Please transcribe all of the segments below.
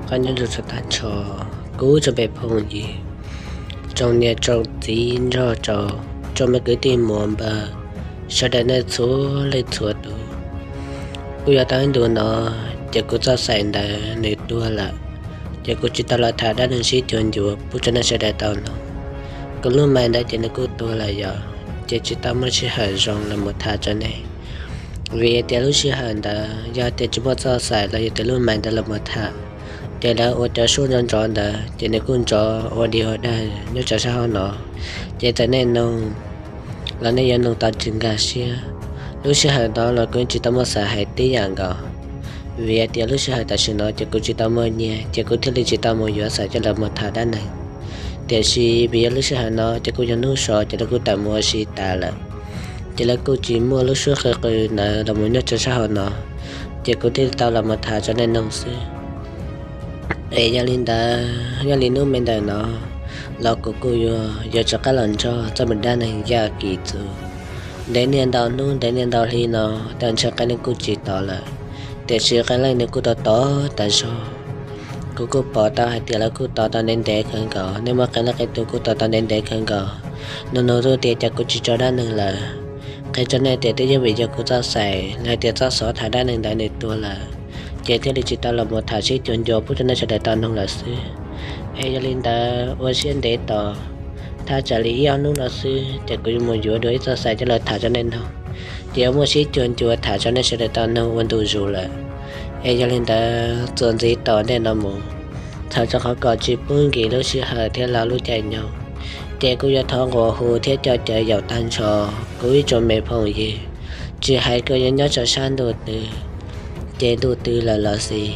Qab nyob zoo tag nrho kuv tsoom phooj ywg, tsoom niam tsoom txiv nrog rau tsoom me kwv tij muam npawg, sawv daws nej txhua leej txhua tus. Kuj yog tau ib ntus no ces kuv txoj xaim ntawd nws tuag lawm, ces kuv tsis tau los tham dab neeg sib cuag ncua pub rau nej sawv daws tau mloog. Kuv lub mais ntawd ces nws kuj tuag lawm yom, ces tsis tau muaj sij hawm zoo los mus tham rau nej. Vim tias lub sij hawm ntawd yog tias tsis muaj txoj xaim los yog tias lub mais ntawd los mus tham, ces lawv ua cov suab nrov nrov ntawd ces nws kuj nrov ua di ua dag nyob rau sab hauv no, ces txawm nej mloog los nej yuav mloog tau tsis nkag siab. Lub sij hawm no los kuv tsis tau muaj xaim hais tib yam nkaus, vim tias lub sij hawm tam sim no ces kuv tsis tau muaj nyiaj ces kuv thiaj li tsis tau mus yuav xaim coj los mus tham dab neeg. Tiam sis vim yog lub sij hawm no ces kuj yog hnub so ces lawv kuj tawm mus ua si tas lawm, ces lawv kuj tsis muaj lub suab qw qw ntawd los mus nyob rau sab hauv no, ces kuv thiaj tau los mus tham rau nej mloog xwb. Es yog li ntawd, yog li hnub me ntawm no los kuv kuj yuav yuav rov qab los nrog txoj me dab neeg Yaj Kim Txuj. Ntev niaj ntau hnub ntev niaj ntau hli no tej ntshe qee leej kuj tsis tos lawm, tiam sis qee leej nws kuj tos tos tas zog. Kuv kuj pom tau hais tias lawv kuj tos tau ntev ntev kawg nkaus, nej muaj qee leej qee tus kuj tos tau ntev ntev kawg nkaus. Nug nug tuaj tias cas kuv tsis tso dab neeg lawm. Qhia rau nej tias twb yog vim yog kuv txoj xaim los hais tias txoj xov tham dab neeg ntawd nws tuag lawm, ces thiaj li tsis tau los mus tham sib cuag ncua pub rau nej sawv daws tau mloog lawm xwb. Es yog li ntawd ua siab ntev tos, thaj tsam li ib ob hnub no xwb ces kuv yuav mus yuav dua ib txoj xaim coj los tham rau nej mloog. Ces yuav muaj sib cuag ncua tham rau nej sawv daws tau mloog ua ntu zus lawm. Es yog li ntawd txuas ntxiv tom ntej no mus, txhawm rau qhov kom tsis pub nkim lub sij hawm thiab lo lub caij nyoog, ces kuv yuav thov nquas hu thiab coj caw yaum tag nrho kuv ib tsoom me phooj ywg, tsis hais koj yuav nyob rau sab ntuj twg, ces ntuj twg lawm los xij,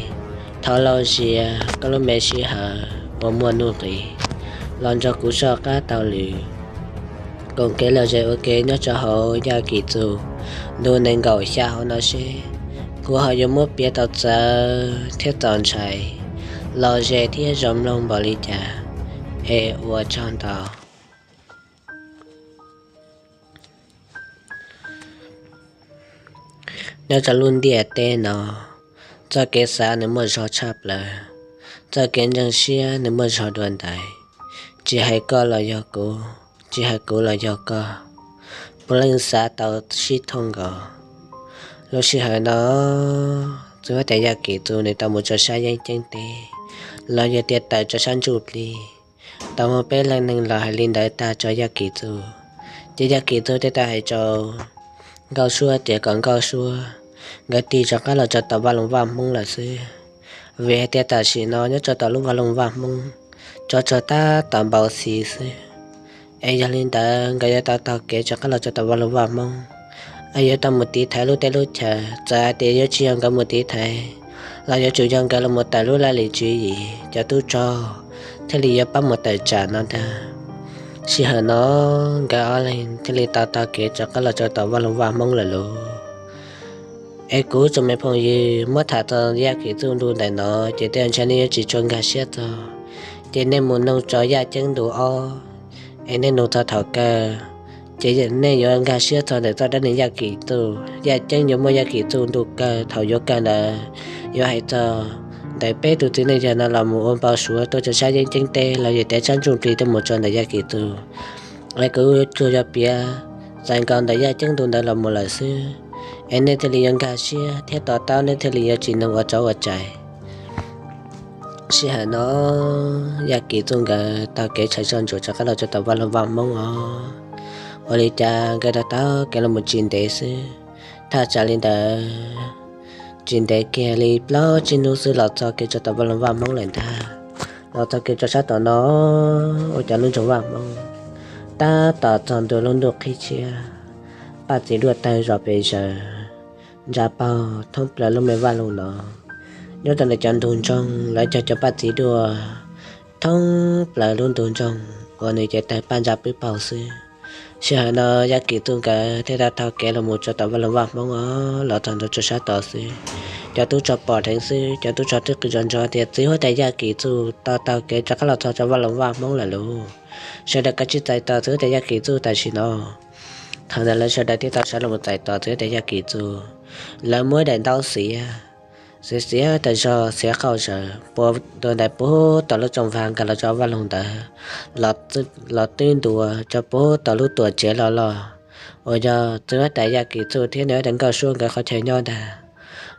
thov lauj sia koj lub me sij hawm uas muaj nuj nqis los nrog kuv soj qab taug lw, koom kev lom zem ua ke nyob rau hauv Yaj Kim Txuj ntu nees nkaum xya hauv no seb kuv ho yuav muab piav tau txawv thiab txaus ntshai, lom zem thiab zoo mloog npaum li cas. Es ua tsaug ntau. Nyob rau lub ntiaj teb no, txoj kev xav nws muaj zog tshaj plaws, txoj kev ntseeg siab nws muaj zog dua ntais. Tsis hais koj los yog kuv, tsis hais kuv los yog koj, puav leej xav tau sib thooj nkaus.Ub, lub sij hawm no, txwv huab tais Yaj Kim Txuj nws tau mus rau sab yeeb ceeb teb, los yog tias tawm rau sab ntsuj plig, tau muaj peb leej neeg los hais li ntawd tag rau Yaj Kim Txuj. Ces Yaj Kim Txuj thiaj tau hais rau Nkauj Suab tias kom Nkauj Suab nkawd tig rov qab los rau tom vaj loog vaj Hmoob lawm xwb, vim hais tias tam sim no nyob rau tom lub vaj loog vaj Hmoob tsov rog tab tom npau xis xwb. Es yog li ntawd nkawd yuav tau taug kev rov qab los rau tom vaj loog vaj Hmoob, es yuav tau mus tiv thaiv lub teb lub chaw. Txawm hais tias yuav tsis yog nkawd mus tiv thaiv, los yuav tsum yog nkawd los mus tawm lub laj lim tswv yim, cov tub rog thiaj li yuav pab mus tawm tsam no ntag. Sij hawm no nkawd ob leeg thiaj li tau taug kev rov qab los rau tom vaj loog vaj Hmoob lawm lauj. Es kuv tsoom me phooj ywg, muab tham txog Yaj Kim Txuj ntu ntawm no ces tej ntshe nej yuav tsis tshua nkag siab txog, ces nej mus noog rau Yaj Ceeb ntu ob, es nej noog txog thaum kawg, ces nej yuav nkag siab txog ntawm txoj dab neeg Yaj Kim Txuj. Yaj Ceeb yuav muaj Yaj Kim Txuj ntu kawg, thaum yuav kawg ntawd yuav hais txog ntawm peb tus txiv neej yawg no los mus ua npau suav tuaj rau sab yeeb ceeb teb los yog tias sab ntsuj plig tuaj mus rau ntawm Yaj Kim Txuj. Es kuv tsuas yog piav txais nkaus ntawm Yaj Ceeb ntu ntawd los mus lawm xwb, es nej thiaj li yuav nkag siab thiab to taub, nej thiaj li yuav tsis noog ua tsaug ua tsaim. Sij hawm no Yaj Kim Txuj nkawd taug kev tshais tsog ntsuam rov qab los rau tom vaj loog vaj Hmoob os. Ua li cas nkawd rov taug kev los mus tsis ntev xwb, thaj tsam li ntawd tsis ntev kiag li plaub tsib hnub xwb los txog kev rau tom vaj loog vaj Hmoob lawm ntag. Los txog kev rau sab tom no, ua cas lub nroog vaj Hmoob tab tom txog ntua lub ntuj qhib tshiab, paj txiv duaj tawg zom pes zaws, ntsa paug thoob plaws lub me vaj loog no. Nyob rau ntawm cov ntug ntsoog lawv cog cov paj txiv duaj thoob plaws lub ntug ntsoog uas nws ces tawg paj ntsa pwb paug xwb. Sij hawm no Yaj Kim Txuj nkawd thiaj tau taug kev los mus rau tom vaj loog vaj Hmoob os. Los txog ntua rau sab tod xwb, cov tub rog pom dheev xwb, cov tub rog twb qw zom nrov tias txiv huab tais Yaj Kim Txuj tau taug kev rov qab los txog rau vaj loog vaj Hmoob lawm lauj. Sawv daws kav tsij txais tos txiv huab tais Yaj Kim Txuj tam sim no. Thaum ntawd lawv sawv daws thiaj tau sawv los mus txais tos txiv huab tais Yaj Kim Txuj. Lawv muab daim ntaub xiav xiav xiav tas zog, xiav qaug zawv, puas ntua ntais puag tom lub tsoos vag nkag los rau vaj loog ntawd, los twb ntua rau puag tom lub tuam tsev loj loj uas yog txiv huab tais Yaj Kim Txuj thiab nws huab tais Nkauj Suab nkawd qhov chaw nyob ntag.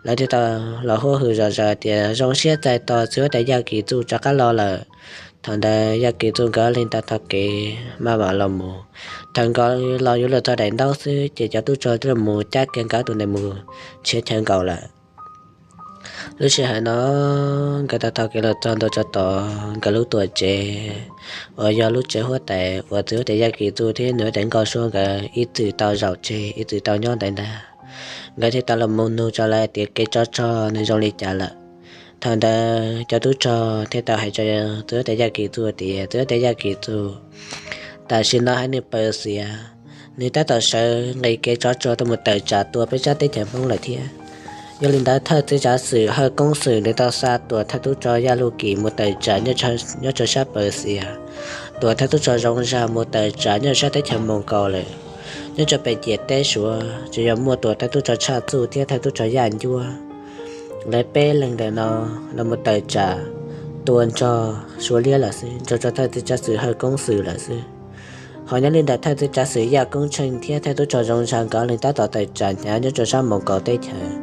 Lawv thiaj tau los huab hwm zom zaws tias zoo siab txais tos txiv huab tais Yaj Kim Txuj rov qab los lawm. Thaum ntawd Yaj Kim Txuj nkawd leeg tau taug kev maj mam los mus, thaum nkawd los yuav luag txog daim ntaub xwb ces cov tub rog twb los mus cab kiag nkawd tus ntawd mus tshiav chaw nkaum lawm. Lub sij hawm no nkawd tau taug kev los txog ntua rau tom nkawd lub tuam tsev uas yog lub tsev huab tais uas txiv huab tais Yaj Kim Txuj thiab nws huab tais Nkauj Suab nkawd ib txwm tau zaum tseg ib txwm tau nyob ntawd ntag. Nkawd thiaj tau los mus nug rau lawv tias kev tsov rog nws zoo li cas lawm. Thaum ntawd cov tub rog thiaj tau hais rau txiv huab tais Yaj Kim Txuj tias txiv huab tais Yaj Kim Txuj, tam sim no haiv neeg Pawxias nws tab tom sawv nqis kev tsov rog tuaj mus tawm tsam tua peb sab teb chaws Hmoob lawm thiab. Yog li ntawd thawj txiv tsav xwm Hawj Koob Xwm nws tau xa tuam thawj tub rog Yaj Luj Kim mus tawm tsam nyob rau sab Pawxias, tuam thawj tub rog Zoov Zag mus tawm tsam nyob rau sab teb chaws Moos Kaus lawm. Nyob rau pem ciam teb Suav tsuas yog muaj tuam thawj tub rog Tshaj Txuj thiab thawj tub rog Yaj Ncuab, lawv peb leeg ntawm no los mus tawm tsam tua nrog Suav liab lawm xwb, nrog rau thawj txiv tsav xwm Hawj Koob Xwm lawm xwb. Ho nyob li ntawm thawj txiv tsav xwm Yaj Koob Tsheej thiab thawj tub rog Zoov Zag nkawd leeg tab tom tawm tsam hnyav nyob rau sab Moos Kaus teb chaws.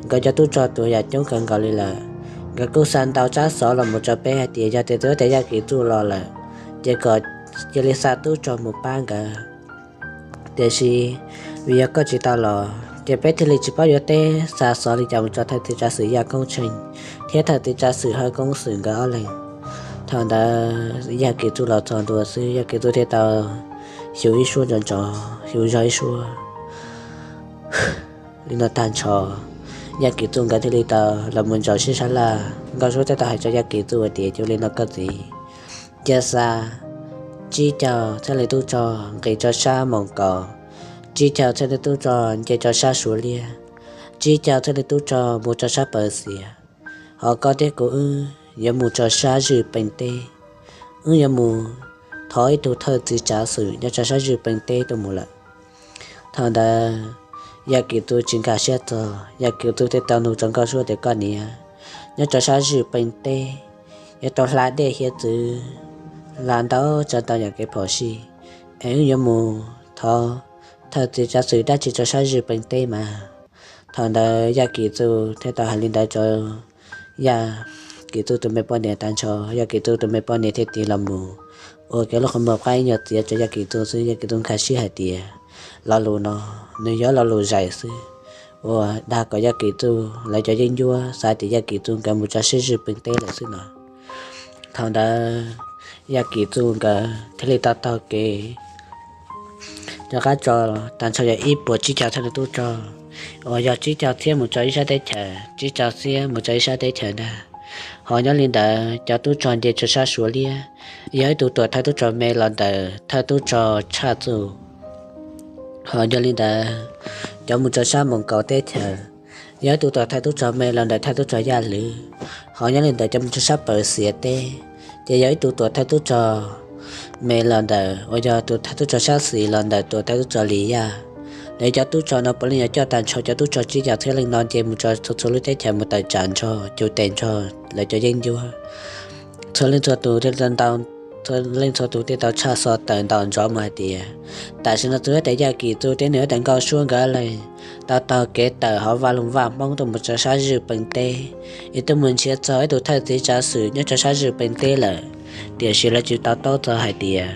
Nkawd cov tub rog tus yam coob kawg nkaus li lawm. Nkawd kuj xa ntau tsab xov los mus rau peb hais tias yog tias txiv huab tais Yaj Kim Txuj los lawm ces kom cia li xa tub rog mus pab nkawd. Tiam sis vim yog koj tsis tau los ces peb thiaj li tsis paub yuav teb xa xov li cas mus rau thawj txiv tsav xwm Yaj Koob Tsheej thiab thawj txiv tsav xwm Hawj Koob Xwm nkawd ob leeg. Thaum ntawd Yaj Kim Txuj los txog ntua xwb Yaj Kim Txuj thiaj tau xyuv ib suab ntsos ntsos, xyuv zog ib suab li no tag nrho. Yaj Kim Txuj nkawd thiaj li tau los mus ntsaum sib sab laj. Nkauj Suab thiaj tau hais rau Yaj Kim Txuj hais tias ua li no koj txiv, cia xa tsib caug txhiab leej tub rog nqis rau sab Moos Kaus, tsib caug txhiab leej tub rog nce rau sab Suav liab, tsib caug txhiab leej tub rog mus rau sab Pawxias. Ho koj thiab kuv wb yuav mus rau sab Zwj Peej teb. Wb yuav mus thov ib tug thawj txiv tsav xwm nyob rau sab Zwj Peej teb tuaj mus lawm. Thaum ntawd Yaj Kim Txuj tsis nkag siab txog, Yaj Kim Txuj thiaj tau nug rau Nkauj Suab tias koj niam, nyob rau sab Zwj Peej teb yuav tau hla dej hiav txwv, hla ntau tsav ntau yam kev phom sij, es wb yuav mus thov thawj txiv tsav xwm dab tsi rau sab Zwj Peej teb mas. Thaum ntawd Yaj Kim Txuj thiaj tau hais li ntawd rau Yaj Kim Txuj tus me poj niam tag nrho, Yaj Kim Txuj tus me poj niam thiaj tig los mus ua kev lub qhov muag qaib nyuag txiav rau Yaj Kim Txuj xwb. Yaj Kim Txuj nkag siab hais tias lo lus no nws yog lo lus zais xwb, uas dag kom Yaj Kim Txuj lawv cov yeeb ncuab xav tias Yaj Kim Txuj nkawd mus rau sab Zwj Peej teb lawm xwb no. Thaum ntawd Yaj Kim Txuj nkawd thiaj li tau taug kev rov qab tso tag nrho yog ib puas tsib caug txhiab leej tub rog, uas yog tsib caug txhiab mus rau ib sab teb chaws, tsib caug txhiab mus rau ib sab teb chaws ntag. Ho nyob li ntawd cov tub rog nce rau sab Suav liab yog ib tug tuam thawj tub rog me los ntawm thawj tub rog Tshaj Txuj. Ho nyob li ntawd cov mus rau sab Moos Kaus teb chaws yog ib tug tuam thawj tub rog me los ntawm thawj tub rog Yaj Lwm. Ho nyob li ntawd cov mus rau sab Pawxias teb ces yog ib tug tuam thawj tub rog me los ntawm uas yog tus thawj tub rog Sab Xis los ntawm tuam thawj tub rog Lis Yaj. Lawv cov tub rog no puav leej yog coj tag nrho cov tub rog tsib caug txhiab leej no nce mus rau txhua txhua lub teb chaws mus tawm tsam nrog, cuag tes nrog lawv cov yeeb ncuab. Txhua leej txhua tus thiaj tau, txhua leej txhua tus thiaj tau tshaj xov tawm ntaus nrov mus hais tias tam sim no txiv huab tais Yaj Kim Txuj thiab nws huab tais Nkauj Suab nkawd leeg tau taug kev tawm hauv vaj loog vaj Hmoob tuaj mus rau sab Zwj Peej teb, es tuaj mus nrhiav txog ib tug thawj txiv tsav xwm nyob rau sab Zwj Peej teb lawm. Tiam sis lawv tsis tau taub txog hais tias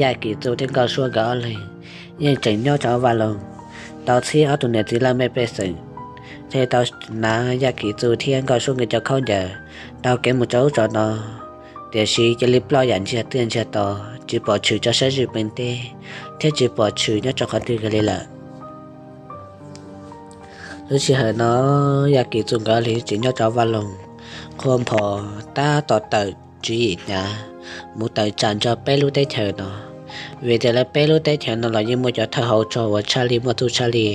Yaj Kim Txuj thiab Nkauj Suab nkawd ob leeg yeej tseem nyob rau hauv vaj loog, tau txhib ob tug niam txiv laj mej pej xeem, thiaj tau hnav Yaj Kim Txuj thiab Nkauj Suab nkawd cov khaub ncaws taug kev mus rau ub rau no. Tiam sis cia li ploj yam ntsiag twj ntsiag to, tsis pom tshwm rau sab Zwj Peej teb thiab tsis pom tshwm nyob rau qhov twg kiag li lawm. Lub sij hawm no Yaj Kim Txuj nkawd li tseem nyob rau vaj loog, qhua nphos tab tom tawm tswv yim hnyav mus tawm tsam nrog peb lub teb chaws no. Vim tias lawv peb lub teb chaws no los yeej muaj cov thawj hauv rog uas tshaj li muaj txuj tshaj li,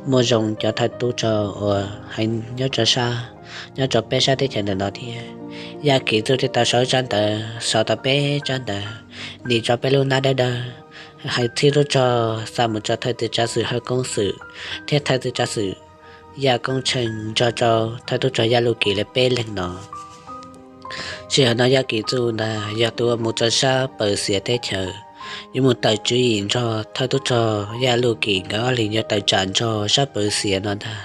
muaj zoo cov thawj tub rog uas heev nyob rau sab, nyob rau peb sab teb chaws ntawm no thiab. Yaj Kim Txuj thiaj tau sau tsab ntawv, sau tau peb tsab ntawv nim rau peb lub hnab dawb dawb, hais txhib tub rog xa mus rau thawj txiv tsav xwm Hawj Koob Xwm thiab thawj txiv tsav xwm Yaj Koob Tsheej nrog rau thawj tub rog Yaj Luj Kim lawv peb leeg no. Sij hawm no Yaj Kim Txuj ntag yog tus uas mus rau sab Pawv Xias teb chaws, yuav mus tawm tswv yim nrog thawj tub rog Yaj Luj Kim nkawd ob leeg yuav tawm tsam nrog sab Pawv Xias no ntag.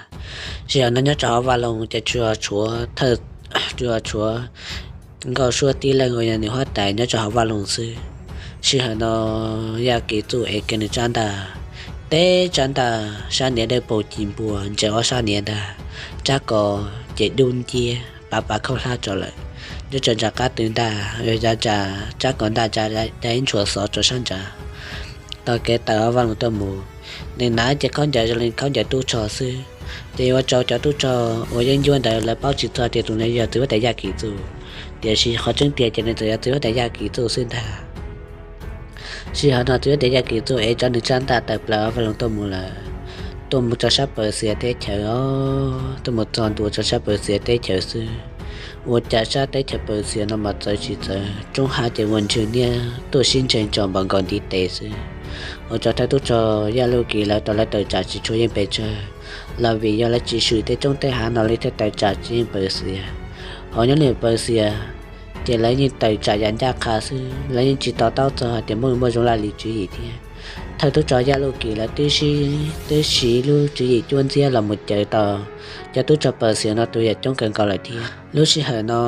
Sij hawm no nyob rau hauv vaj loog ces tsuas tshuav, tsuas tshuav Nkauj Suab tib leeg uas yog nws huab tais nyob rau hauv vaj loog xwb. Sij hawm no Yaj Kim Txuj ev kiag nws tsab ntaj, teb tsab ntaj sab niav dawb paug ci npua ntsia ob sab niav ntag, tsab ko ces dub nciab pav pav khaub hlab rau lawm. Nyob rau nram qab tw ntaj, tsab ko ntaj da ib ntshua xov rau sab nrad. Taug kev tawm hauv vaj loog tuaj mus, nws hnav cev khaub ncaws zoo li khaub ncaws tub rog xwb. Ces ua rau cov tub rog uas yeeb ncuab ntawd lawv paub tsis txog tias tus no yog txiv huab tais Yaj Kim Txuj, tiam sis qhov tseeb tiag ces nws txawm yog txiv huab tais Yaj Kim Txuj xwb ntag. Sij hawm no txiv huab tais Yaj Kim Txuj ev rov nws tsab ntaj tawm plaws hauv vaj loog tuaj mus lawm, tuaj mus rau sab Pawv Xias teb chaws os, tuaj mus txog ntua rau sab Pawv Xias teb chaws xwb. Ua cas sab teb chaws Pawv Xias no mas txawv tsis txawv, roob hav ces ua ntswg niab tuaj sib ntseeg tso npaum nkaus ntiv tes xwb. Ua rau thawj tub rog Yaj Luj Kim lawv tau lawv tawm tsam tsis tshua yeej pes tsawg, los vim yog lawv tsis swm tej roob tej hav no li thiaj tawm tsam tsis yeej Pawv Xias. Hos nyob li Pawv Xias ces lawv yeej tawm tsam yam ncaj qha xwb, lawv yeej tsis to taub txog hais tias Hmoob muaj zoo laj lim tswv yim thiab. Thawj tub rog Yaj Luj Kim lawv twb siv, twb siv lub tswv yim cuab ntxiab los mus cawm tau cov tub rog Pawv Xias no tus yam coob kawg nkaus lawm thiab. Lub sij hawm no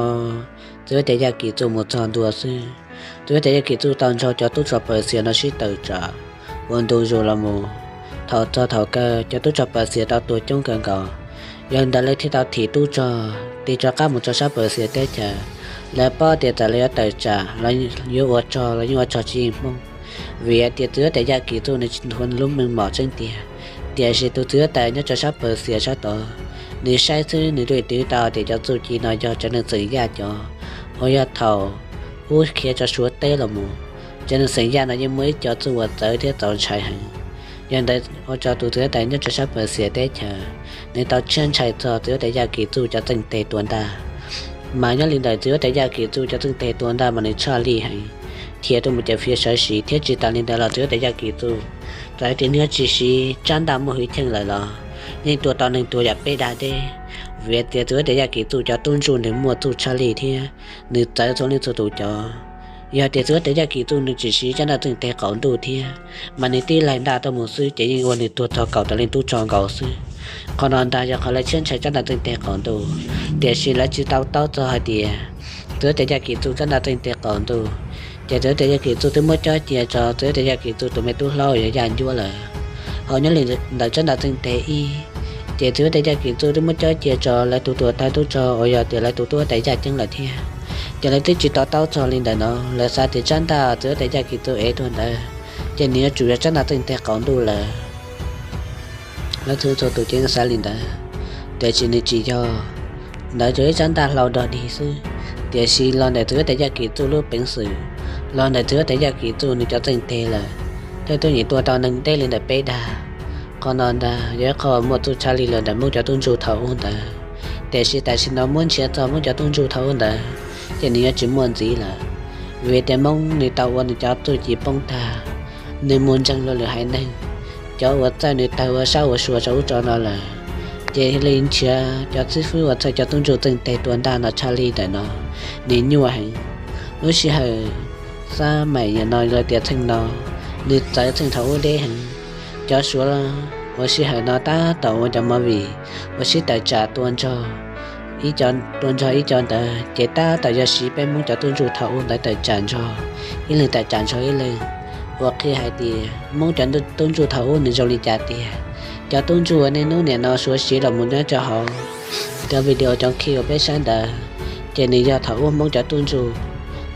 txiv huab tais Yaj Kim Txuj mus txog ntua xwb, txiv huab tais Yaj Kim Txuj tau nrog cov tub rog Pawv Xias no sib tawm tsam ua ntu zus los mus. Thaum txog thaum kawg cov tub rog Pawv Xias tau tuag coob kawg nkaus, yog li ntawd lawv thiaj tau thim tub rog tig rov qab mus rau sab Pawv Xias teb chaws. Lawv paub tias txawm lawv yuav tawm tsam los yuav ua rog los yeej ua rog tsis yeej Hmoob, vim hais tias txiv huab tais Yaj Kim Txuj nws tsis ntuav nws lub meej mom tseeb tiag. Tiam sis tus txiv huab tais nyob rau sab Pawv Xias sab tod, nws saib xwb nws twb twv tau tias cov txuj ci no yog tsev neeg xeem Yaj cov, uas yog thaum ub khiav rau Suav teb los mus, tsev neeg xeem Yaj no yeej muaj ib co txuj uas txawv thiab txaus ntshai heev. Yog li ntawd ua rau tus txiv huab tais nyob rau sab Pawv Xias teb chaws, nws tau tshiab ntshai txog txiv huab tais Yaj Kim Txuj cov txeej tes tua ntaj. Mas nyob li ntawm txiv huab tais Yaj Kim Txuj cov txeej tes tua ntaj mas nws tshaj lij heev, khiav tuaj mus ces fiav sawv siv thiab tsis tas li ntawd los txiv huab tais Yaj Kim Txuj txawm hais tias nws yuav tsis siv tsab ntaj muaj hwj chim lawm los yeej tua tau neeg tuag yam peb dag deb, vim tias txiv huab tais Yaj Kim Txuj cov tub ntsuj nws muaj txuj tshaj lij thiab nws txawv txhua leej txhua tus cov. Yog tias txiv huab tais Yaj Kim Txuj nws tsis siv tsab ntaj txeej tes qaum ntuj thiab, mas nws tib laig ntaj tuaj mus xwb ces yeej ua nws tuag txog kaum tawm leej tub rog nkaus xwb. Qhov no ntag yog qhov lawv tshiab ntshai tsab ntaj txeej tes qaum ntuj, tiam sis lawv tsis tau taub txog hais tias txiv huab tais Yaj Kim Txuj tsab ntaj txeej tes qaum ntuj, ces txiv huab tais Yaj Kim Txuj twb muab cob cia rau txiv huab tais Yaj Kim Txuj tus me tub hlob uas yog Yaj Ncuab lawm. Hos nyob li ntawm tsab ntaj txeej tes ib, ces txiv huab tais Yaj Kim Txuj twb muab cob cia rau lawv tus tuam thawj tub rog uas yog tias lawv tus tub huab tais Yaj Ceeb lawm thiab. Ces lawv twb tsis to taub txog li ntawm no, lawv xav tias tsab ntaj txiv huab tais Yaj Kim Txuj ev tuaj ntawd ces nws yuav tsum yog tsab ntaj txeej tes qaum ntuj lawm. Lawv txhua txhua tus ces xav li ntawd, tiam sis nws tsis yog. Ntawd tsuas ib tsab ntaj hlau dog dig xwb, tiam sis los ntawm txiv huab tais Yaj Kim Txuj lub peev xwm, los ntawm txiv huab tais Yaj Kim Txuj nws cov txeej tes lawm, thiaj tuaj nyeem tua tau neeg deb li ntawm peb dag. Qhov no ntag yog ib qho muaj txuj tshaj lij los ntawm Hmoob cov tub ntsuj thaum ub ntawd. Tiam sis tam sim no muab nrhiav txog Hmoob cov tub ntsuj thaum ub ntawd ces nws yuav tsis muaj ntxiv lawm, vim tias Hmoob nws tau ua nws cov txuj ci poob tag, nws mus ntseeg luag lwm haiv neeg, cov uas txawj nws tawg ua sab ua sua rau ub rau no lawm. Ces li nrhiav cov xib fwb uas txawj cov tub ntsuj txeej tes tua ntaj no tshaj lij ntawm no, nws nyuaj heev. Lub sij hawm xab maim no los tias txheej no, nws txawv txheej thaum ub deb heev. Cov Suav ua sij hawm no tab tom ua cov movie uas sib tawm tsam tua nrog ib co, tua nrog ib co ntawd ces tab tom yog siv peb Hmoob cov tub ntsuj thaum ub ntawd tawm tsam nrog, ib leeg tawm tsam nrog ib leeg. Uas qhia hais tias Hmoob cov tub ntsuj thaum ub nws zoo li cas tiag. Cov tub ntsuj uas niaj hnub nim no Suav siv los mus nyob rau hauv cov video cov clip uas peb saib ntawd, ces nws yog thaum ub Hmoob cov tub ntsuj,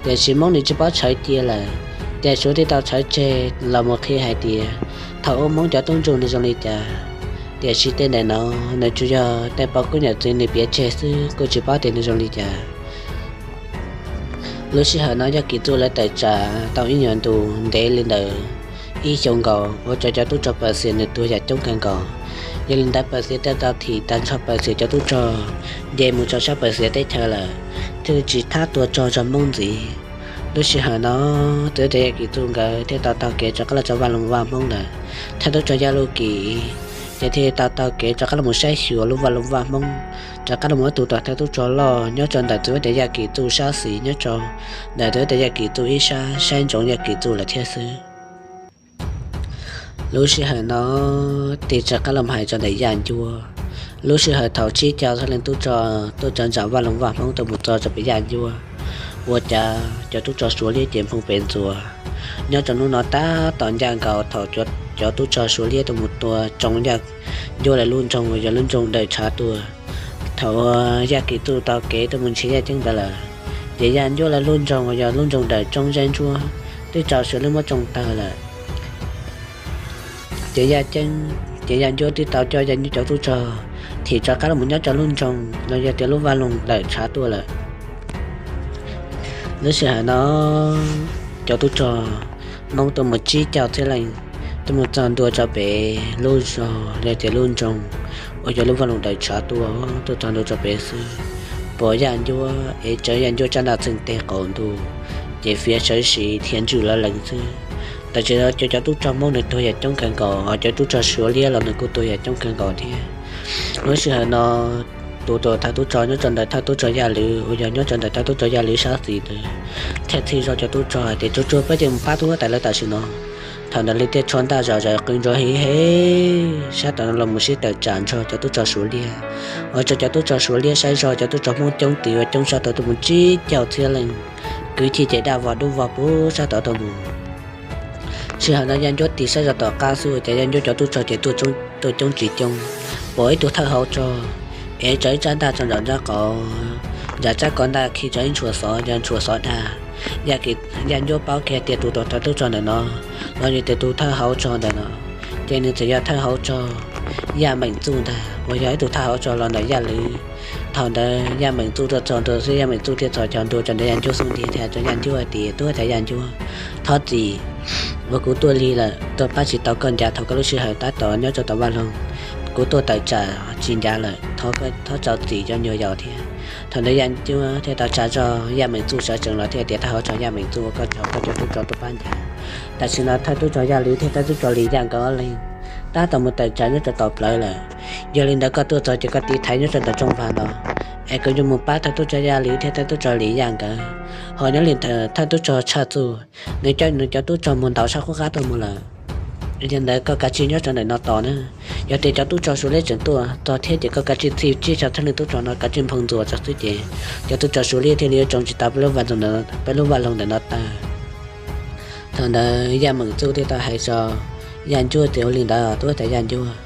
tiam sis Hmoob nws tsis paub tshawv cia lawm, ces Suav thiaj tau tshawv tseg los mus qhia hais tias thaum ub Hmoob cov tub ntsuj nws zoo li cas. Tiam sis tej ntawm no nws tsuas yog tej poj koob yawm txwv nws piav tseg xwb, kuj tsis paub tias nws zoo li cas. Lub sij hawm no Yaj Kim Txuj lawv tawm tsam tau ib nyuag ntus ntev li ntawm ib xyoos nkaus, ua rau cov tub rog Pawv Xias nws tuag yam coob kawg nkaus. Yog li ntawd Pawv Xias thiaj tau thim tag nrho Pawv Xias cov tub rog nce mus rau sab Pawv Xias teb chaws lawm, thiaj tsis thab tua rog rau Hmoob ntxiv. Lub sij hawm no txiv huab tais Yaj Kim Txuj nkawd thiaj tau taug kev rov qab los rau vaj loog vaj Hmoob lawm. Thawj tub rog Yaj Luj Kim Ces thiaj tau taug kev rov qab los saib xyuas lub vaj loog Vaj Hmoob, rov qab los ib tug tom thawj tub rog loj nyob rau ntawm txiv huab tais Yaj Kim Txuj sab xis, nyob rau ntawm txiv huab tais Yaj Kim Txuj ib sab, saib ntsoov Yaj Kim Txuj lawm thiab xwb. Lub sij hawm no tig rov qab los hais rau ntawm Yaj Ncuab. Lub sij hawm thaum tsib caug txhiab leej tub rog tuaj rau ntawm vaj loog Vaj Hmoob tuaj mus txog rau pem Yaj Ncuab, ua cas cov tub rog Suav liab ces nphoo pes ntxuas. Nyob rau hnub no tab tom ncaj nkaus thaum cov tub rog Suav liab tuaj mus tua tsoo Yaj Ncuab lawv lub nroog uas yog lub nroog Dawm Tshav Tuag. Thaum Yaj Kim Txuj taug kev tuaj mus nrhiav Yaj Ceeb ntawd lawm, ces Yaj Ncuab lawv lub nroog uas yog lub nroog Dawm Tsoob Zeb Ntsuab twb raug Suav liab muab tsoo tawg lawm. Ces Yaj Ceeb, ces Yaj Ncuab twb tau coj Yaj Ncuab cov tub rog thim rov qab los nyob rau lub nroog los yog tias lub vaj loog Dawm Tshav Tuag lawm. Lub sij hawm no cov tub rog Hmoob tuaj mus tsib caug txhiab leej tuaj mus txog ntua rau pem lub zos los yog tias lub nroog uas yog lub vaj loog Dawm Tshav Tuag, tuaj txog ntua rau pem xwb, pom Yaj Ncuab es tsawv Yaj Ncuab tsab ntaj txheej teg qaum ntuj, ces fiav sawv siv thiab ntswj lawv lees xwb. Tam sim no cov, cov tub rog Hmoob nws tuag yam coob kawg nkaus, ho cov tub rog Suav liab los nws kuj tuag yam coob kawg nkaus thiab. Lub sij hawm no tus tuam thawj tub rog nyob rau ntawm thawj tub rog Yaj Lwm uas yog nyob rau ntawm thawj tub rog Yaj Lwm sab xis ntawd thiaj txhij zoj cov tub rog hais tias, Tsuag tsuag, peb cia mus pab tub huab tais lawv tam sim no. Thaum ntawd li tej tshuab ntaj zom zaws qw nrov hev hev sab tod no los mus sib tawm tsam nrog cov tub rog Suav liab. Ua rau cov tub rog Suav liab saib zoj cov tub rog Hmoob coob tis ua coob sab tod tuaj mus tsib caug txhiab leej, kwv chij ces daj vog dub vog puag sab tod tuaj mus. Sij hawm no Yaj Ncuab tig saib zoj tom qab xwb ua cas Yaj Ncuab cov tub rog ces tuaj coob tsis coob, pom ib tug thawj hauv rog es tsawv ib tsab ntaj tso nraum nraub qaum, nram tsab ko ntaj khi rau ib ntshua xov, yog ntshua xov dag. Yaj Ncuab paub kiag tias tus tuam thawj tub rog ntawm no los yog tias tus thawj hauv rog ntawm no ces nws txawm yog thawj hauv rog Yaj Meem Txuj ntag, uas yog ib tug thawj hauv rog los ntawm Yaj Lwm. Thaum ntawd Yaj Meem Txuj tuaj txog ntua xwb, Yaj Meem Txuj thiaj txhos caug ntua rau ntawm Yaj Ncuab xub ntiag thiab hais rau Yaj Ncuab hais tias, Tub huab tais Yaj Ncuab, thov txim uas kuv tuaj lig lawm, tuaj pab tsis tau koj ncav thaum koj lub sij hawm tab tom nyob rau tom vaj loog. Kuv tuaj tawm tsam tsis ncav lawm, thov txim cov nyuag yaus thiab. Thaum ntawd Yaj Ncuab thiaj tau tsa zog Yaj Meem Txuj sawv tsees los thiaj tias, Thawj hauv rog Yaj Meem Txuj, ua koj tsaug koj cov tub rog tuaj pab ncav. Tam sim no thawj tub rog Yaj Lwm thiab thawj tub rog Lis Yaj nkawd ob leeg tab tom mus tawm tsam nyob rau tom plawv lawm. Yog li ntawd koj tuaj txog ces koj tiv thaiv nyob rau ntawm rooj vag no, es kuv yuav mus pab thawj tub rog Yaj Lwm thiab thawj tub rog Lis Yaj nkawd. Ho nyob li ntawd thawj tub rog Tshaj Txuj, nws coj nws cov tub rog mus ntaus sab qub qab tuaj mus lawm. Yog li ntawd koj kav tsij nyob rau ntawm no tos na. Yog tias cov tub rog Suav liab tseem tuaj txog thiab ces koj kav tsij txhij tsib caug txhiab leej tub rog no kav tsij nphoo ntxuas rau xwb ces cov tub rog Suav liab thiaj li yuav tsoo tsis tau peb lub vaj loog ntawm no tawg. Thaum ntawd Yaj Meem Txuj thiaj tau hais rau Yaj Ncuab tias, Ua li ntawd tub huab tais Yaj Ncuab,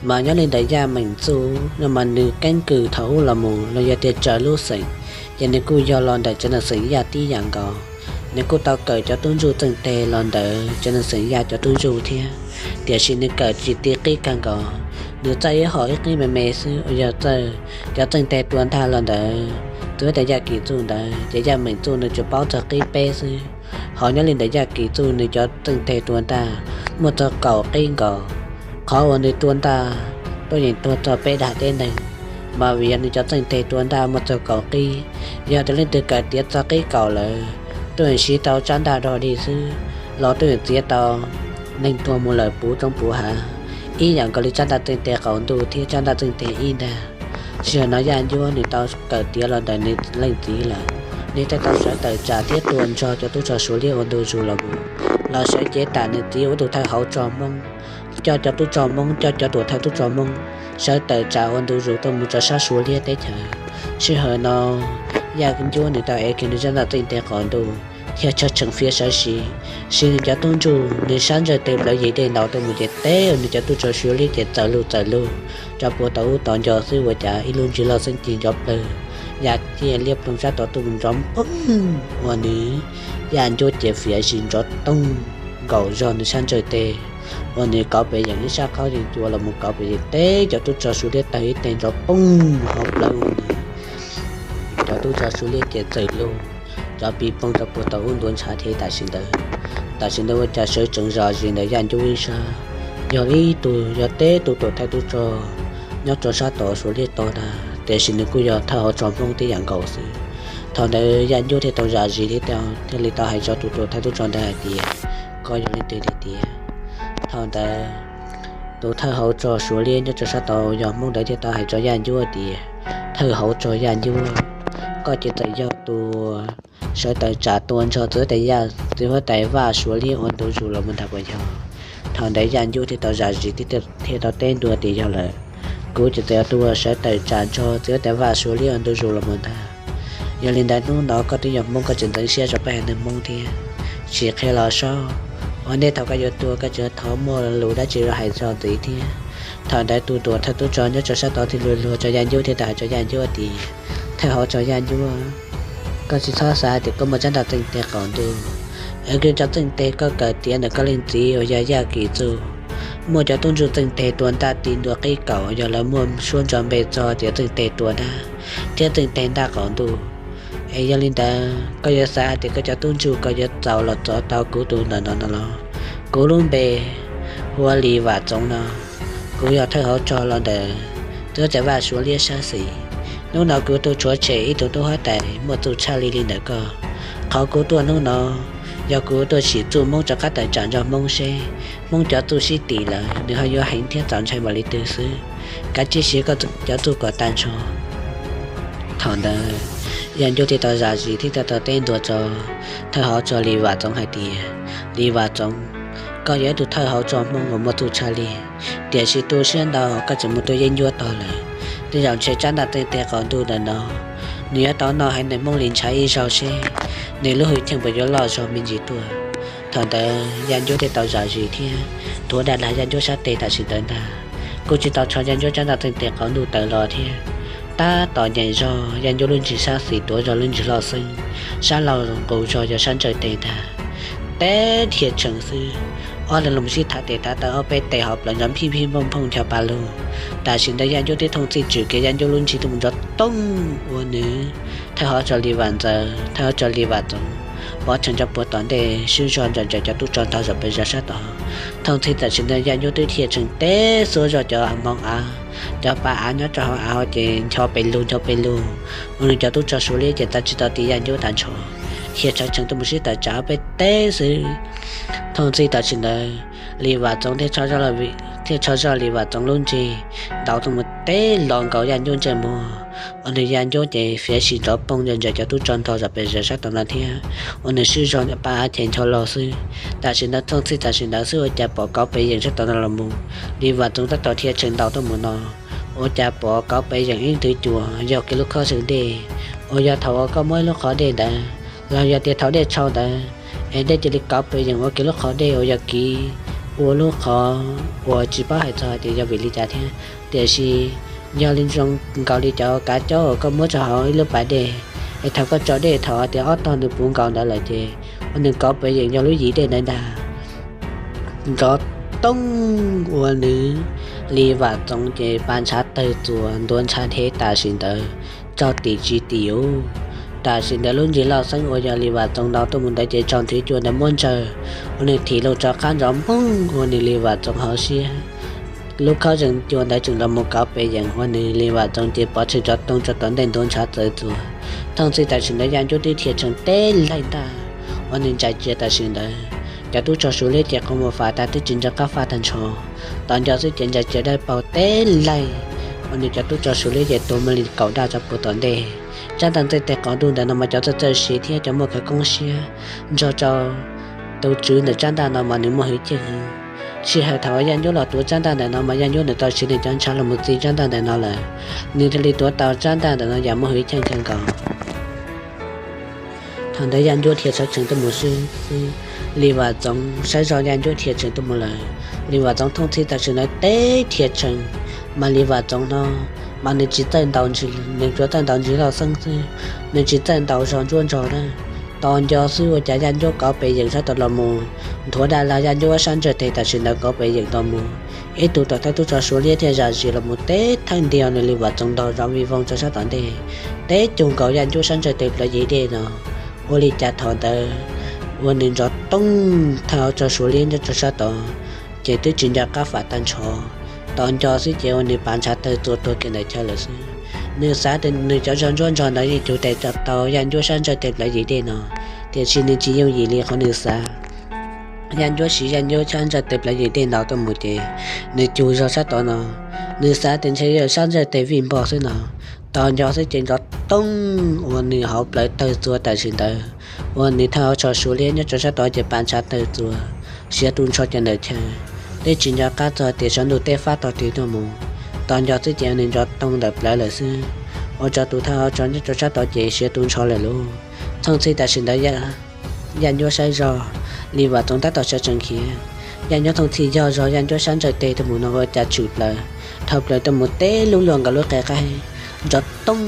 mas nyob li ntawm Yaj Meem Txuj no mas nws keeb kwm thaum ub los mus los yog tias raws lub xeem ces nws kuj yog los ntawm cov neeg xeem Yaj tib yam nkaus. Nws kuj tau kawm cov tub ntsuj txheej teg los ntawm cov neeg xeem Yaj cov tub ntsuj thiab, tiam sis nws kawm tsis ti qib kawg nkaus. Nws txawj ib hom ib qib me me xwb uas yog txawj cov txheej teg tua ntaj los ntawm txiv huab tais Yaj Kim Txuj ntawd ces Yaj Meem Txuj nws tsuas paub txog qib peb xwb. Ho nyob li ntawm Yaj Kim Txuj nws cov txheej teg tua ntaj muaj txog kaum qib nkaus. Qhov uas nws tua ntaj tuaj yeem tuag txog peb dag teb neeg, mas vim yog nws cov txheej teg tua ntaj muaj txog kaum qib. Yog tias leej twg kawm tiav txog qib kaum lawm, tuaj yeem siv tau tsab ntaj dog dig xwb los tuaj yeem txiav tau neeg tuag mus lawm puv roob puv hav, ib yam nkaus li tsab ntaj txheej teg qaum ntuj thiab tsab ntaj txheej teg ib ntag. Sij hawm no Yaj Ncuab nws tau kawm tiav los ntawm nws leej txiv lawm, nws thiaj tau sawv tawm tsam thiab tua nrog cov tub rog Suav liab ua ntu zus los mus, los sawv cev tam nws txiv ua ib tug thawj hauv rog Hmoob, coj cov tub rog Hmoob, coj cov tuam thawj tub rog Hmoob sawv tawm tsam ua ntu zus tuaj mus rau sab Suav liab teb chaws. Sij hawm no Yaj Ncuab nws tau ev kiag nws tsab ntaj txheej teg qaum ntuj thiab tshawb tsees fiav sawv siv, siv nws cov tub ntsuj, nws sab ntsawj teg plawv yim dej ntaus tuaj mus ces teb nws cov tub rog Suav liab ces txawm lug txawm lug rau puag tom ub tom nco xwb ua cas ib lub ntsig loj xeeb cig nrov plawg, ya ciaj liab ploog sab tod tuaj mus nrov poob ua nws Yaj Ncuab ces fiav zis nrov toog nkaus zog nws sab ntsawj teg, ua nws kauv pes yeem ib sab qhaub yees cua los mus kauv pes yeem teb cov tub rog Suav liab tawg ib teg nrov poob hauv plawv ua nws cov tub rog Suav liab ces txawm lug rov pis poob rau puag tom ub ntuav ntshav thiab tam sim ntawd. Tam sim ntawd ua cas sawv tsees zom zis ntawm Yaj Ncuab ib sab, yog ib tug, yog teb tug tuam thawj tub rog nyob rau sab tom Suav liab tod ntag, tiam sis nws kuj yog thawj hauv rog Hmoob tib yam nkaus xwb. Thaum ntawd Yaj Ncuab thiaj tau zom zis thiab thiaj li tau hais rau tus tuam thawj tub rog ntawd hais tias, Koj yog leej twg tiag tiag? Thaum ntawd Tus thawj hauv tsog Suav liab nyob rau sab tod yog Hmoob ntawd thiaj tau hais rau Yaj Ncuab tias, thawj hauv tsog Yaj Ncuab, koj ces txawm yog tus sawv tawm tsam tua nrog txiv huab tais Yaj, txiv huab tais Vaj Suav liab ua ntu zus los mus ntag puas yog? Thaum ntawd Yaj Ncuab thiaj tau zam zis thiab thiaj tau teb ntua tias yog lawm, kuv ces txawm yog tus sawv tawm tsam nrog txiv huab tais Vaj Suav liab ua ntu zus los mus ntag. Yog li ntawd hnub no koj twb yog Hmoob koj tsis ntxeev siab rau peb haiv neeg Hmoob thiab, sim qhia los saib, ua ntej thaum koj yuav tuag koj tseem thov muaj lus dab tsi los hais txog ntxiv thiab. Thaum ntawd tus tuam thawj tub rog nyob rau sab tod thiaj luag luag rau Yaj Ncuab thiaj tau hais rau Yaj Ncuab tias, thawj hauv tsog Yaj Ncuab, koj tsis txhob xav tias koj muaj tsab ntaj txeej tes qaum ntuj, es koj cov txeej tes koj kawm tiav ntawm koj leej txiv uas yog Yaj Kim Txuj, muaj cov tub ntsuj txeej tes tua ntaj ti ntua qib kaum, yog lawv muaj suab ntso npe txog tias txeej tes tua dab thiab txeej tes ntaj qaum ntuj. Es yog li ntawd koj yuav xav hais tias koj cov tub ntsuj koj yuav txaus los txov tau kuv tus ntawm no no los? Kuv lub npe hu ua Lis Vam Txoov no, kuv yog thawj hauv tsog los ntawm txiv huab tais Vaj Suav liab sab xis. Hnub no kuv tuaj tshuav tshem ib tug tub huab tais muaj txuj tshaj li li ntawm koj. Qhov kuv tuaj hnub no yog kuv tuaj sim txuj Hmoob rov qab tawm tsam nrog Hmoob seb Hmoob cov txuj sib tim lawm nws ho yuav heev thiab txaus ntshai npaum li twg xwb. Kav tsij siv koj cov txuj kom tag nrho. Thaum ntawd Yaj Ncuab thiaj tau zam zis thiab thiaj tau teb ntua rau thawj hauv tsog Lis Vam Txoov hais tias, Lis Vam Txoov, koj yog ib tug thawj hauv tsog Hmoob uas muaj txuj tshaj li, tiam sis tu siab ntau koj tseem mus tua Yaj Ncuab tog lawm. Tej zaum ntshe tsab ntaj txeej tes qaum ntuj ntawm no nws yuav tau noj haiv neeg Hmoob li ntshav ib zaug seb nws lub hwj chim puas yuav loj zog me ntsis tuaj. Thaum ntawd Yaj Ncuab thiaj tau zam zis thiab nthuav dag lag Yaj Ncuab sab tes tam sim ntawd ntag. Kuj tsis tau rho Yaj Ncuab tsab ntaj txeej tes qaum ntuj tawm los thiab, tab tom nyeem zog Yaj Ncuab lub ntsig sab xis tuav zog lub ntsig loj xeeb, sab laug nqus zog yog sab ntsawj tes ntag. Teb dhia tshee xwb, ob leeg los sib thav tes thav taw, ob peb tes ho plaws nrov phij phij nphooj nphooj ncho pa lug. Tam sim ntawd Yaj Ncuab twb thooj txhij tswm kiag Yaj Ncuab lub ntsig tuaj mus nrov tooj ua nws thawj hauv tsog Lis Vam Ntxawm, thawj hauv tsog Lis Vam Txoov pov tshee rau puag tom ntej swb zog ntsam ntsam cov tub rog ntog zom pes zog sab tod. Thooj txhij tam sim ntawd Yaj Ncuab twb dhia tshee teb xuab zog cov hmoov av, cov pa av nyob rau hauv av ces ncho pes lug ncho pes lug, ua nws cov tub rog Suav liab ces txav tsis tau ti Yaj Ncuab tag nrho, dhia tshee tshee tuaj mus sib tawm tsam peb teb xwb. Thooj txhij tam sim ntawd Lis Vam Txoov thiaj tshov zog Lis Vam Txoov lub ntsig ntaus tuaj mus teb los nkaus Yaj Ncuab ntsej muag, ua nws Yaj Ncuab ces fiav sim nrov poog ntsam ntsam cov tub rog ntog zom pes zog sab tod no thiab, ua nws swb zog pa av ces ncho los xwb. Tam sim ntawd thooj txhij tam sim ntawd xwb ua cas pom kauv pes yeem sab tod no los mus, Lis Vam Txoov tab tom dhia tshee ntaus tuaj mus no, ua cas pom kauv pes yeem ib nthwv cuas yog kiag lub khob zeeg dej, uas yog thaum uas koj muab ib lub qhov dej ntawd los yog tias thaum dej tshau ntawd, es dej cia li kauv pes yeem ua kiag lub qhov dej uas yog kiv ua lub qhov uas tsis paub hais txog hais tias yog vim li cas thiab. Tiam sis yog li zoo nkaus li cov kav caub uas koj muab rau hauv ib lub pas dej, es thaum koj tso dej thaum hais tias ob tog nws puv nkaus ntawd lawm ces ua nws kauv pes yeem yog lub yim dej ntawd ntag. Nrov tooj ua nws Lis Vam Txoov ces pa ntshav tawg txuas ntuav ntshav dhev tam sim ntawd tsaug tim tsis tim ub. Tam sim ntawd lub ntsig loj xeeb uas yog Lis Vam Txoov ntaus tuaj mus ntawd ces tsaug nthwv cua ntawd muab ntsawg, ua nws thim loo rov qab nrov moog ua nws Lis Vam Txoov hauv siab. Lub khob zeeg cua ntawd tseem los mus kauv pes yeem ua nws Lis Vam Txoov ces pov tshee rov tooj rau tom ntej ntuav ntshav txawv txuas. Thooj txhij tam sim ntawd Yaj Ncuab twb dhia tshee teb laig ntaj, ua nws ntsais cia tam sim ntawd. Cov tub rog Suav liab ces qhov muag fam tag twb tsis nco qab faj tag nrho. Tos nco xwb ces ntsais cia dawb paug teb laig, ua nws cov tub rog Suav liab ces tuag muaj li kaum daj rau puag tom ntej. Tsab ntaj txeej tes qaum ntuj ntawm no mas cov txawj txawj siv thiab cov muaj khawv koob siab nrog rau tus tswv ntawm tsab ntaj no mas nws muaj hwj chim heev. Sij hawm thaum uas Yaj Ncuab los tuav tsab ntaj ntawm no mas Yaj Ncuab nws tau siv nws cov ntshav los mus txi tsab ntaj ntawm no lawm, nws thiaj li tuav tau tsab ntaj ntawm no yam muaj hwj chim kawg nkaus. Thaum ntawd Yaj Ncuab dhia tshee tshee tuaj mus xwb xwb, Lis Vam Txoov saib zog Yaj Ncuab dhia tshee tuaj mus lawm. Lis Vam Txoov thooj txhij tam sim ntawd teb dhia tshee, mas Lis Vam Txoov no mas nws tsis txawj ntaus, nws tsuas txawj ntaus ntsig loj xeeb xwb, nws tsis txawj ntaus zog ntsuab nrog na. Tos nco xwb ua cas Yaj Ncuab kauv pes yeem sab tod los mus, nthuav daj lag Yaj Ncuab sab ntsawg tes tam sim ntawd kauv pes yeem los mus. Ib tug tom thawj tub rog Suav liab thiaj zam zis los mus teb thawj ntiag nws Lis Vam Txoov ntaug zov vij voog rau sab tom ntej, teb cuag nkaus Yaj Ncuab sab ntsawg tes plawv yim dej no. Ua li cas thaum ntawd ua nws nrov tooj, thawj hauv tsog Suav liab nyob rau sab tod ces twb tsis nco qab fam tag nrho. Tos nco xwb ces ua nws pa ntshav tawg txuas tuag kiag ntawm chaw lawm xwb. Nws xav tias nws cov zog ntsuab nrog ntawd yeej cug tes tau Yaj Ncuab sab ntsawg tes plawv yim dej no, tiam sis nws tsis yooj yim li qhov nws xav. Yaj Ncuab siv Yaj Ncuab sab ntsawj tes plawv yim dej ntaus tuaj mus ces nws cug zog sab tod no, nws xav tias ntshe yog sab ntsawj tes vij npog xwb no. Tos nco xwb ces nrov tooj uas nws hauv plawv tawg txuas tam sim ntawd, uas nws thawj hauv tsho Suav liab nyob rau sab tod ces pa ntshav tawg txuas, siav tu nrho cov ntawm chaw. Twb tsis nco qab txog tias saum ntuj teb fab tog ris tuaj mus. Tos nco xwb ces nws nrov tooj ntawm plawv lawm xwb, ua rau tus thawj hauv tsho nyob rau sab tod ces siav tu nrho lawm lauj. Thooj txhij tam sim ntawd Yaj Ncuab saib zog, Lis Vam Txoos tab tom sawv tsees khiav. Yaj Ncuab thooj txhij yog zog Yaj Ncuab sab ntsawj tes tuaj mus no ua cas tshwm plaws, dhau plaws tuaj mus teb lub luaj nkaus lub qe qaib, nrov tooj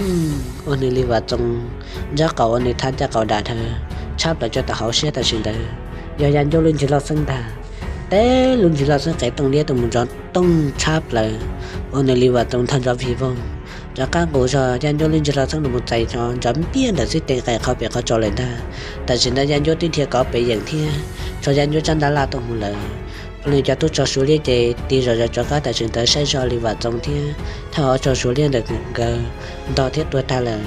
uas nws Lis Vam Txoos ntsab qaum uas nws thab ncaj qaum dam dhawv tshab plaws rau tom hauv siab tam sim ntawd. Yog Yaj Ncuab lub nrig loj xeeb ntag, teb lub nrig loj xeeb qe tooj liab tuaj mus nrov tooj tshab plaws uas nws Lis Vam Txoos ntog nrov vig voog. Rov qab nqus zog Yaj Ncuab lub nrig loj xeeb los mus txais nrov npiab ntawm xib tes qe qhov pem qhov tsaus lawm ntag. Tam sim ntawd Yaj Ncuab twb dhia kauv pem yeem thiab, tshuav Yaj Ncuab tsab ntaj laj tuaj mus lawm. Nws cov tub rog Suav liab ces tig zom zaws rov qab tam sim ntawd saib zog Lis Vam Txoos thiab thawj hauv tsho Suav liab ntawm nkawd ntog thiab tuag tag lawm.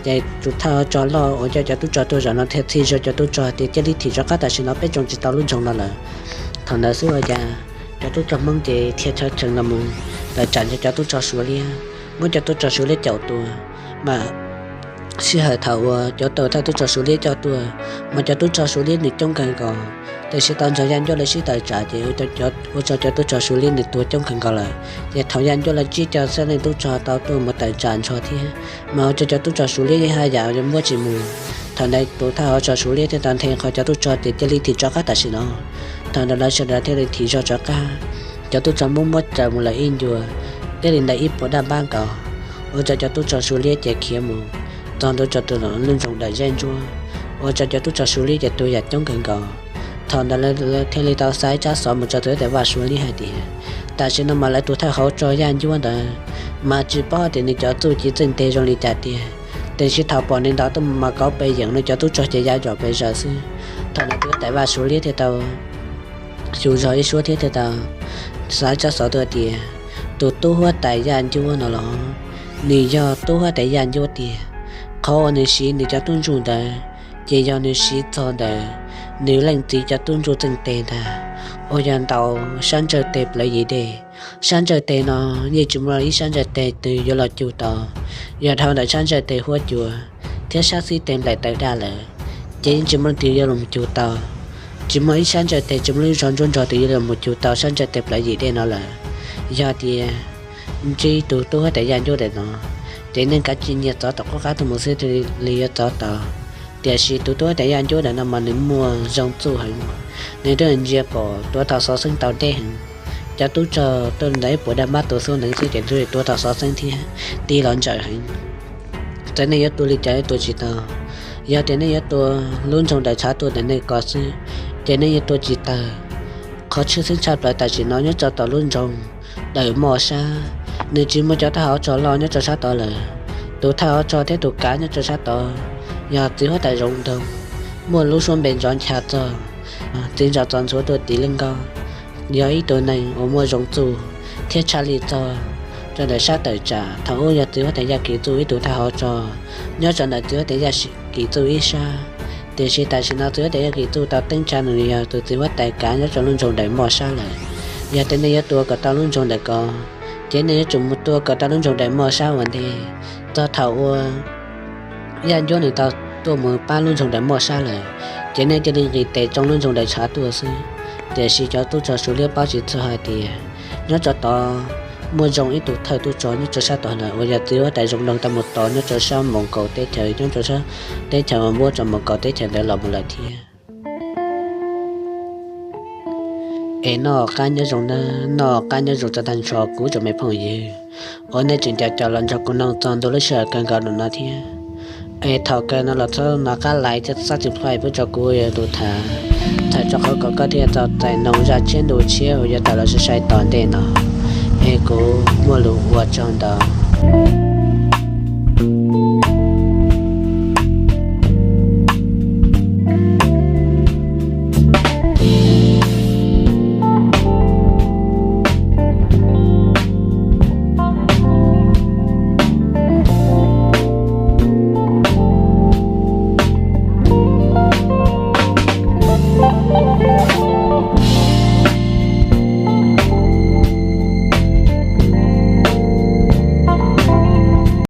Ces tus thawj hauv tsho loj uas coj cov tub rog tuaj zaum no thiaj txhij zog cov tub rog tias cia li thim rov qab tam sim no peb tsoo tsis tau lub nroog no lawm. Thaum ntawd xwb ua cas cov tub rog Hmoob ces thiaj chaw tshee los mus tawm tsam nrog cov tub rog Suav liab, muab cov tub rog Suav liab caum tua. Mas sij hawm thaum uas cov tub thawj tub rog Suav liab coj tuaj, mas cov tub rog Suav liab nws coob kawg nkaus, tiam sis tau nrog Yaj Ncuab lawv sib tawm tsam ces ua rau cov tub rog Suav liab nws tuag coob kawg nkaus lawm. Ces thaum Yaj Ncuab lawv tsib caug xya leej tub rog tau tuaj mus tawm tsam nrho thiab, mas ua rau cov tub rog Suav liab yeej haj yam yuav muab tsis mus. Thaum ntawd tus thawj hauv tsho Suav liab thiaj tau nthe qhov cov tub rog tias cia li thim rov qab tam sim no. Thaum ntawd lawv sawv daws thiaj li thim zog rov qab. Cov tub rog Hmoob muab raws mus lawm ib ncua, thiaj li ntawm ib puas daj npab nkaus, ua rau cov tub rog Suav liab ces khiav mus txog ntua rau tus lub nroog Dawm Zeb Ntsuab, ua rau cov tub rog Suav liab ces tuag yam coob kawg nkaus. Thaum ntawd lawv thiaj li tau xa ib tsab xov mus rau tus huab tais vaj Suav liab hais tias, tam sim no mas lawv tus thawj hauv tsho Yaj Ncuab ntawd mas tsis paub tias nws cov txuj ci txeej tes zoo li cas tiag, tiam sis thaum pom nws ntaus tuaj mas kauv pem yeem, nws cov tub rog ces ya zom pes zaws xwb. Thaum ntawd tus huab tais vaj Suav liab thiaj tau xyu zog ib suab thiab thiaj tau xa tsab xov tuaj tias, tus tub huab tais Yaj Ncuab no los nws yog tub huab tais Yaj Ncuab tiag. Qhov uas nws siv nws cov tub ntsuj ntawd ces yog nws siv txog ntawm nws leej txiv cov tub ntsuj txeej tes ntag, uas yog ntaus sab ntsawj tes plawv yim dej. Sab ntsawj tes no yeej tsis muaj ib sab ntsawj tes twg yuav los cug tau. Yog dhau ntawm sab ntsawj tes huab cua thiab sab xib tes nplaim taw daj lawm, ces yeej tsis muaj leej twg yuav los cug tau. Tsis muaj ib sab ntsawj tes, tsis muaj lub zog ntsuab nrog twg yuav los mus cug tau sab ntsawj tes plawv yim dej no lawm. Yog tias ntsib tus tub huab tais Yaj Ncuab ntawm no, ces nej kav tsij nyiag txov tom qub qab tuaj mus xwb thiaj li yuav txov tau. Tiam sis tus tub huab tais Yaj Ncuab ntawm no mas nws muaj zoo txuj heev, nws twb ntsia pom tuav tau xov xeeb tau deb heev. Cov tub rog tuaj ntawm ib puas daj npab tus xub ntees xwb ces nws tua tau xov xeeb thiab tig los ntsawm heev. Txawm nej yuav tua li cas yuav tua tsis tau. Yog tias nej yuav tua lub nroog Dawm Tshav Tuaj ntawm nej ko xwb, ces nej yuav tua tsis tawg. Qhov tshwj xeeb tshaj plaws tam sim no nyob rau tom lub nroog Dawm Moj Sab, nws tsis muaj cov thawj hauv tsho loj nyob rau sab tod lawm. Tus thawj hauv tsho thiab tus kav nyob rau sab tod yog txiv huab tais Zoov Ntoo, muaj lub suab npe Ntxoov Ncha Txog. Txiv Ntxoov Txos Ntxhuav Tuaj Tim Leej Nkauj yog ib tug neeg uas muaj zoo txuj thiab tshaj lij txog rau ntawm sab tawm tsam. Thaum ub yog txiv huab tais Yaj Kim Txuj ib tug thawj hauv tsho nyob rau ntawm txiv huab tais Yaj Kim Txuj ib sab. Tiam sis tam sim no txiv huab tais Yaj Kim Txuj tau teeb tsa nws yog tus txiv huab tais kav nyob rau lub nroog Dawm Moj Sab lawm. Yog tias nej yuav tua kom tau lub nroog ntawm ko, ces nej yuav tsum mus tua kom tau lub nroog Dawm Moj Sab ua ntej. Txog thaum uas Yaj Ncuab nws tau tuaj mus pab lub nroog Dawm Moj Sab lawm, ces nej cia li nqis tes tsoo lub nroog Dawm Tshav Tuaj xwb. Tiam sis cov tub rog Suav liab paub tsis txog hais tias nyob rau tod muaj zoo ib tug thawj tub rog nyob rau sab tod lawm uas yog txiv huab tais Zoov Ntoo tau mus tos nyob rau sab Moos Kaus teb chaws, nyob rau sab teb chaws uas npuab rau Moos Kaus teb chaws ntawd los mus lawm thiab. Es noj qab nyob zoo na, noj qab nyob zoo tag nrho kuv tsoom me phooj ywg uas nej tseem caum caum los nrog kuv mloog txog ntua lub sij hawm kawg nkaus no thiab. Es thaum kawg no los txhob nco qab like thiab subscribe pub rau kuv tus tham, tham rau qhov kom koj thiaj tau txais noog zaj tshiab ntu tshiab uas yuav tawm los sai sai tom ntej no. Es kuv muaj lus ua tsaug ntau.